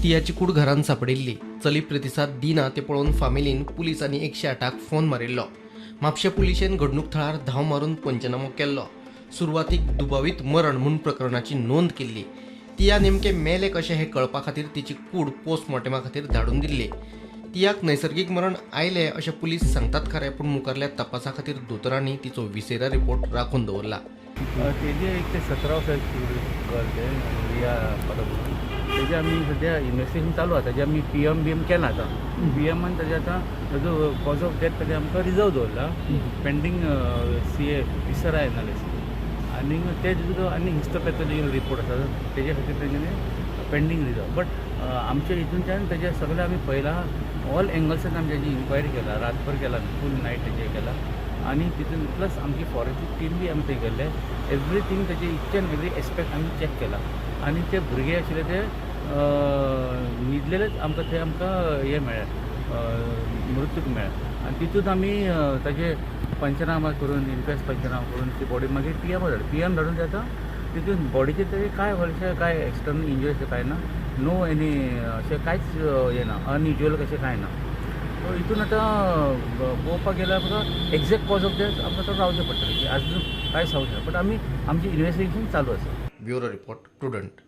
तियाची कूड घरांत सांपडिल्ली. चली प्रतिसाद दिना तें पळोवन फामिलीन पुलीस आनी 108 फोन मारिल्लो. म्हापशें पुलिशेन घडणूक थळार धांव मारून पंचनामो केल्लो. सुरवातीक दुबावीत मरण म्हूण प्रकरणाची नोंद केल्ली. तिया नेमकें मेलें कशें हें कळपा खातीर तिची कूड पोस्टमॉर्टमा खातीर धाडून दिल्ली. तियाक नैसर्गीक मरण आयलें अशें पुलीस सांगतात खरें, पूण मुखारल्या तपासा खातीर दोतोरांनी तिचो विसेरा रिपोर्ट राखून दवरला. तेजे एक ते 17 वर्सांची गर्ल तें रिया परब म्हणून, तेजे आमी सद्या इन्वेस्टिगेशन चालू आसा. तेजे आमी पी एम बी एम केला. आतां पी एमान तेजे आतां ताजो कॉज ऑफ डेथ तेजे आमकां रिजर्व दवरला पेंडींग सी ए विसरा एनालिसीस आनी ते जो आनी हिस्टोपॅथॉलॉजिकल रिपोर्ट आसा, तेजे खातीर तेंच्यांनी पेंडींग रिजर्व. बट आमच्या हितूनच्यान तेजे सगळे आमी पळयलां, ऑल एंगल्सान आमी तेजी इन्क्वायरी केला, रातभर केला, फूल नायट तेजे केला आनी तितून प्लस आमची फॉरेन्सीक टीम बी आमी थंय गेल्ले. एवरीथींग तेजे इच एंड एवरी एस्पेक्ट आमी चॅक केला आनी ते भुरगे आशिल्ले ते न्हिदलेलेच आमकां थंय आमकां हें मेळ्ळें, मृत्यूक मेळ्ळें. आनी तितून आमी ताजे पंचनामा करून, इन्क्वेस्ट पंचनामा करून ती बॉडी मागीर पी एम धाडली. पी एम धाडून ते आतां तितून बॉडीचेर तरी कांय व्हडलेशें कांय एक्सटर्नल इंजरी अशें कांय ना, नो एनी अशें कांयच हें ना, अनयुज्युअल कशें कांय ना. सो हितून आतां पळोवपाक गेल्यार आमकां एग्जॅक्ट कॉज ऑफ डेथ आमकां तो रावचें पडटलें की आजून कांय सांगूंक शकना, बट आमी आमचें इन्वेस्टिगेशन चालू आसा. Bureau report, Prudent.